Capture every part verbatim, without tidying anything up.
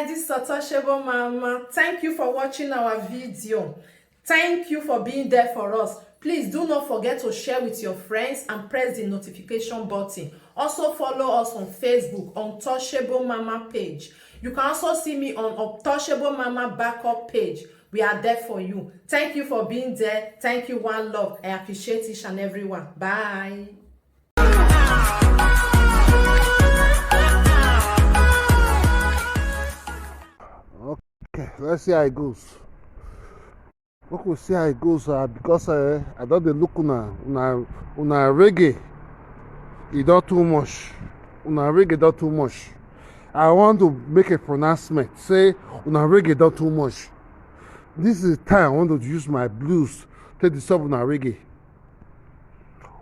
This is Untouchable Mama. Thank you for watching our video. Thank you for being there for us. Please do not forget to share with your friends and press the notification button. Also follow us on Facebook, Untouchable Mama page. You can also see me on Untouchable Mama backup page. We are there for you. Thank you for being there. Thank you, one love. I appreciate each and every one. Bye. Okay, let's see how it goes. Make we see how it goes, uh, because uh, I don dey look una, una, una reggae. E don too much. Una reggae don too much. I want to make a pronouncement. Say una reggae don too much. This is the time I want to use my blues take disturb una reggae.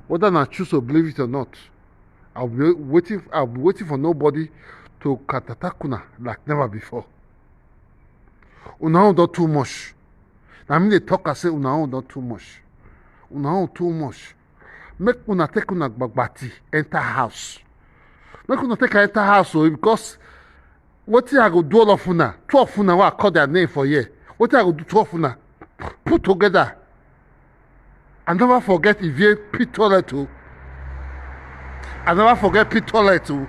Whether una choose to believe it or not, I'll be waiting. I'll be waiting for nobody to attack una like never before. Una own don too much. Na me dey talk am say una own don too much. Una own too much. Make una take una gbagbati enter house. Make una take am enter house o, because wetin I go do all of una, two of una wey I call their name for here, wetin I go do two of una put together. I never forget Ivie pit toilet o. I never forget pit toilet o.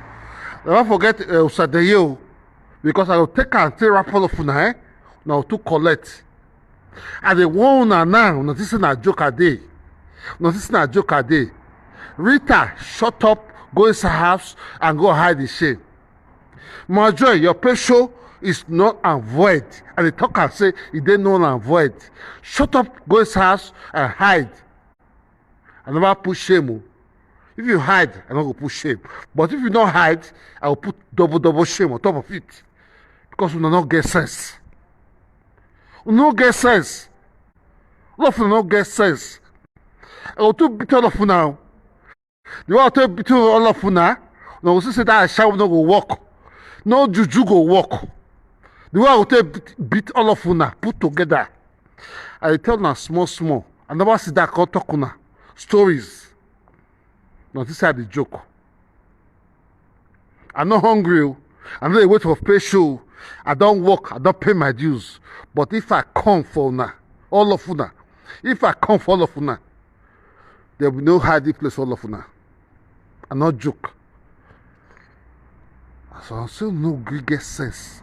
I never forget uh, Osadeye o. Because I go take am take wrap all of una, eh? Una go too collect. I dey warn una now, una think say na joke I dey. Una think say na joke I dey. Rita, shut up, go inside house and go hide the shame. My joy, your pay show is null and void. And they talk and say e dey null and void. Shut up, go inside house and hide. I never put shame o. If you hide, I no go put shame. But if you no hide, I will put double double shame on top of it. Because una no get sense. Una no get sense. All of una no get sense. I go too beat all of una o. The way I take beat all of una, una go see say that ashawo no go work. No juju go work. The way I go take beat, beat all of una put together. I dey tell una small small. I never see that come talk una stories. Una think say I dey joke. I no hungry o. I no dey wait for pay show. I don work, I don pay my dues. But if I come for una, all of una, if I come for all of una, there will be no hiding place for all of una. I no joke. As I say, no gree get sense.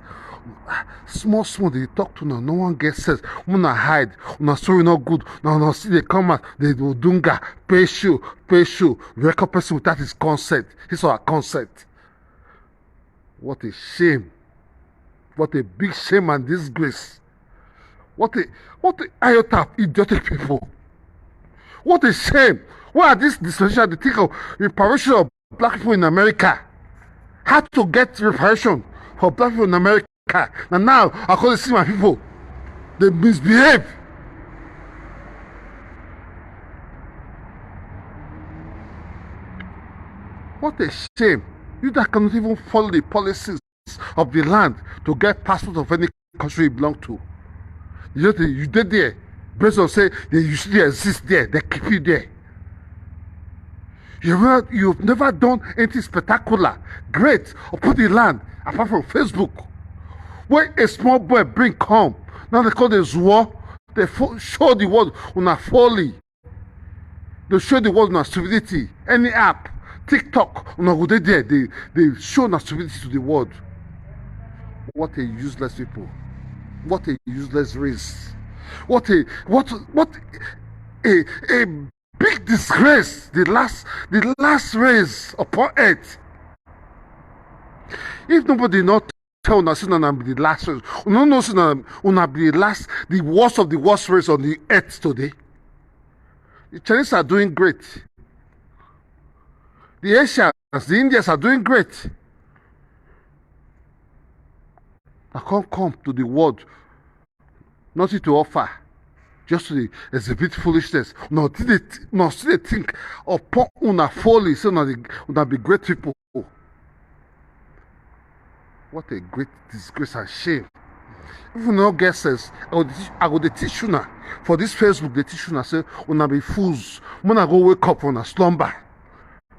Small small dey talk to una, no one get sense. Una hide, una story no good. Una, una still dey come out, dey do dunga, pay show, pay show. Record person without his consent, his or her consent. What a shame. What a big shame and disgrace. What a, what a iota of idiotic people. What a shame. Why are these dispensation dey think of reparation of black people in America? How to get reparation for black people in America? Na now I come dey see my people dey misbehave. What a shame. You that cannot even follow the policies of the land to get passport of any country you belong to. You know, you dey there based on say they usually exist there, they keep you there. You've never, you've never done anything spectacular, great, upon the land apart from Facebook. When a small boy bring come, now they call the Zuo, they fo- show the world una folly. They show the world una stupidity. Any app, TikTok, una go dey there. They, they show una stupidity to the world. What a useless people. What a useless race. What a, what, what a, a big disgrace. The last, the last race upon earth. If nobody not tell una say una be the last race, una know say una, una be the last, the worst of the worst race on the earth today. The Chinese are doing great. The Asians, the Indians are doing great. I can't come to the world, nothing to offer, just to dey exhibit foolishness. No, still dey th- no, still dey think upon una folly, say una dey, una be great people. What a great disgrace and shame. If you no get sense, I go, dey- I go dey teach una for this Facebook. Dey teach una say una be fools. Una go wake up from una slumber.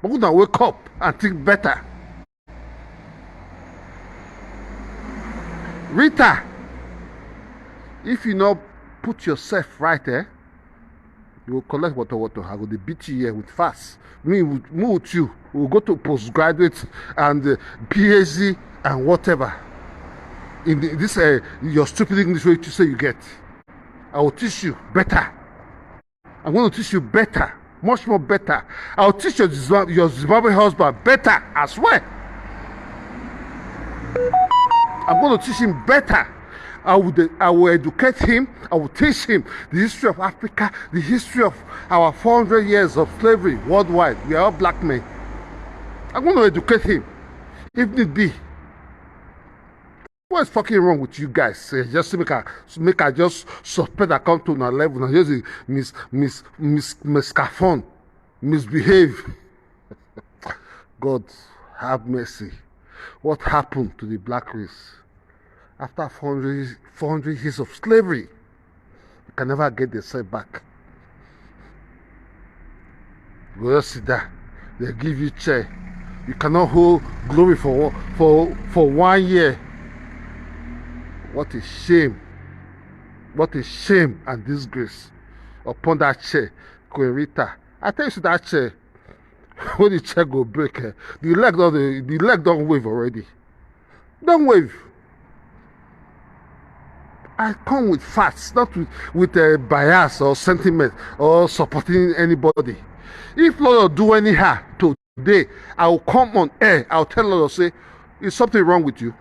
But una wake up and think better. Rita, if you no put yourself right, eh, you go collect water, water. I go dey beat you here with fast. Me with, me with you, we will go to postgraduate and uh, P H D and whatever. In the, this uh, your stupid English way to say you get, I will teach you better. I'm going to teach you better, much more better. I'll teach your Zimbab- your Zimbabwe husband better as well. I'm going to teach him better. I will, I will educate him. I will teach him the history of Africa, the history of our four hundred years of slavery worldwide. We are all black men. I'm going to educate him, if need be. What's fucking wrong with you guys? Eh, just make I make I just suspend I come to una level. Now just dey mis mis mis miscafon, misbehave. God have mercy. What happened to the black race after four hundred, four hundred years of slavery? You can never get the set back. You go just sit down. They give you chair. You cannot hold glory for one- for for one year. What a shame! What a shame and disgrace upon that chair, Queen Rita. I tell you, see that chair. When the chair go break, eh, the leg don dey- the leg don wave already. Don't wave. I come with facts, not with, with a bias or sentiment or supporting anybody. If Lord do anyhow today, I will come on air. I'll tell Lord say, is something wrong with you?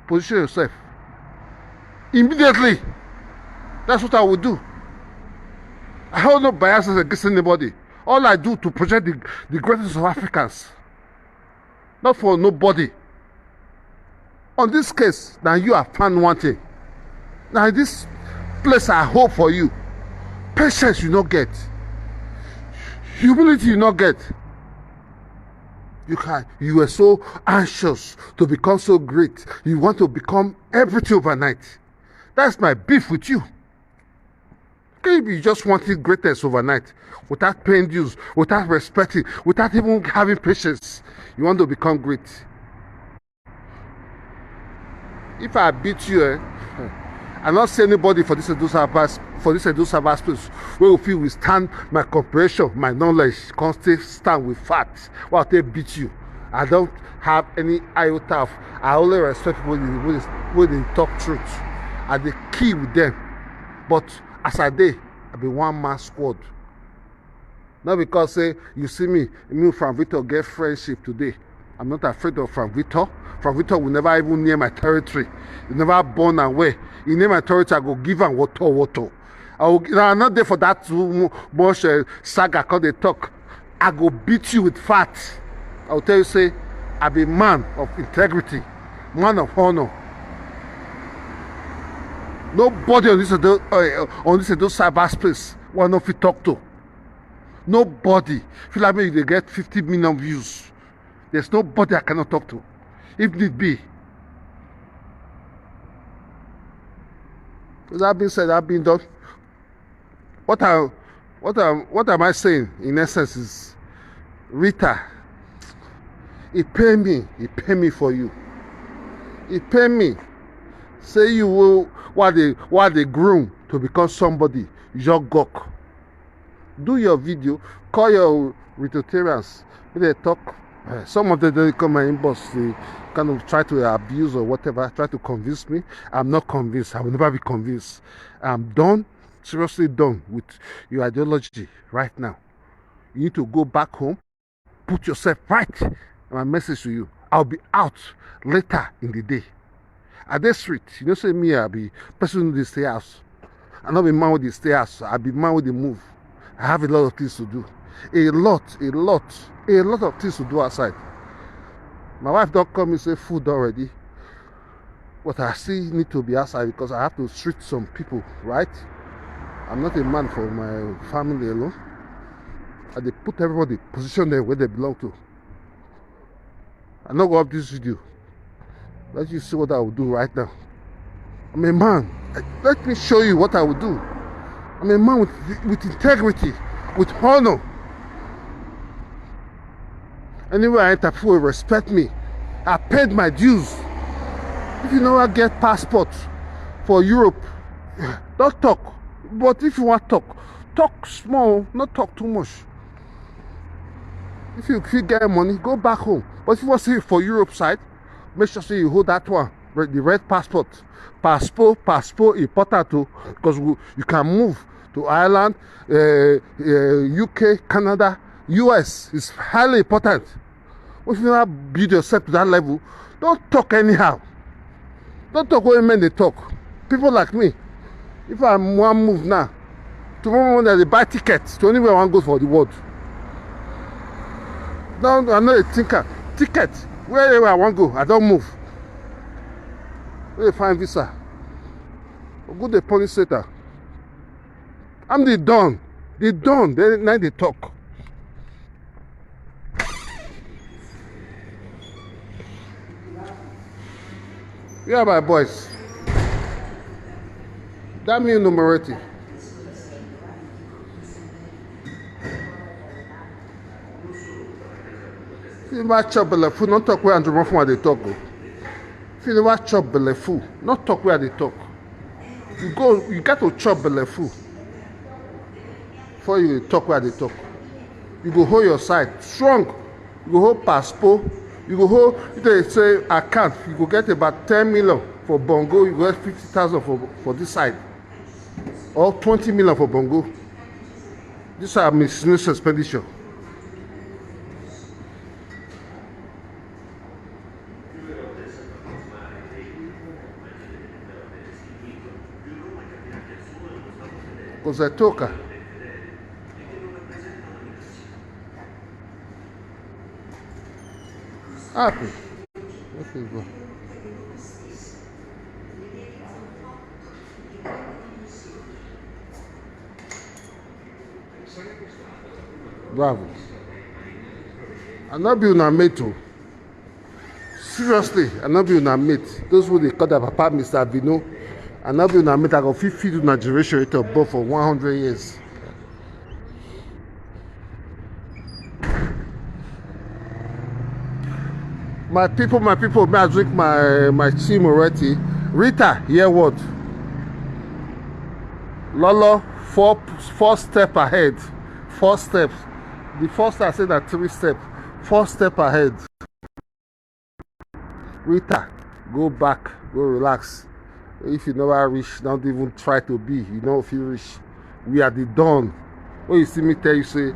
Position yourself immediately. That's what I will do. I hold no biases against anybody. All I do to project the, the greatness of Africans, not for nobody. On this case, now you have found one thing. Now this place I hope for you. Patience you not get. Humility you not get. You can you were so anxious to become so great. You want to become everything overnight. That's my beef with you. Can you be just wanting greatness overnight without paying dues, without respecting, without even having patience? You want to become great. If I beat you, eh, I not see anybody for this Edo Sabbath for this Edo Sabbath space where will feel withstand my comprehension, my knowledge, constant stand with facts. While they beat you, I don't have any iota of. I only respect people who they, who they talk truth. I they key with them, but as I dey, I be one man squad. Not because say you see me, me and Frank Victor get friendship today. I'm not afraid of Frank Victor. Frank Victor will never even near my territory. He never born away. He near my territory, I go give am water, water. I will, I'm not there for that too mu- much uh, saga. Come they talk. I go beat you with facts. I will tell you say, I be man of integrity, man of honor. Nobody on this Edo- uh, on this Edo cyber space one of you talk to. Nobody. Feel like me they get fifty million views. There's nobody I cannot talk to, if need be. With that being said, that being done, what I, what I, what am I saying in essence is, Rita, it pay me, it pay me for you, it pay me. Say you will what they what they groom to become somebody. Your gawk. Do your video, call your Ritoterians. If they talk, eh, some of them they come my inbox, they kind of try to abuse or whatever, try to convince me. I'm not convinced. I will never be convinced. I'm done, seriously done with your ideology right now. You need to go back home, put yourself right. My message to you, I'll be out later in the day. I dey street, you know say me, I be person wey dey stay house. I no be man wey dey stay house, I be man wey dey move. I have a lot of things to do. A lot, a lot, a lot of things to do outside. My wife don call me say food don ready. But I still need to be outside because I have to treat some people, right? I'm not a man for my family alone. I dey put everybody position them where they belong to. I no go up this video. Let you see what I will do right now. I'm a man. Let me show you what I will do. I'm a man with, with integrity, with honor. Anywhere I enter, people will respect me. I paid my dues. If you never get passport for Europe, don't talk. But if you want talk, talk small, not talk too much. If you fit get money, go back home. But if you want see for Europe side, make sure say you hold that one, re- the red passport. Passport, passport important too, because you can move to Ireland, uh, uh, U K, Canada, U S. Is highly important. If you never build yourself to that level, don't talk anyhow. Don't talk what men they talk. People like me, if I want move now, tomorrow morning I dey buy ticket to anywhere I want go for the world. Now I know a thinker. Ticket, wherever I want go, I don't move. Where you find visa? Go the police center. I'm the don. The don. They now they talk. Where are my boys? That mean numerating. If you never chop belle full, not talk where Andrew Ruffin they talk. Go. If you never chop belle full, not talk where they talk. You go, you got to chop belle full before you talk where they talk. You go hold your side strong. You go hold passport. You go hold, if they say account, you go get about ten million for Bongo, you go get fifty thousand for, for this side, or twenty million for Bongo. These are miscellaneous expenditure. Because I talk. Happy. Okay, go. Bravo. I no be una mate o. Seriously, I no be una mate. Those who they call their papa Mister Vino, I no be una mate. I go fit feed una generation it up for one hundred years. My people, my people, may I drink my my team already. Rita, hear what? Lolo, four four step ahead. Four steps. The first I said that three step. Four step ahead. Rita, go back, go relax. If you never reach, don't even try to be. You know if you reach. We are the dawn. When you see me tell you, say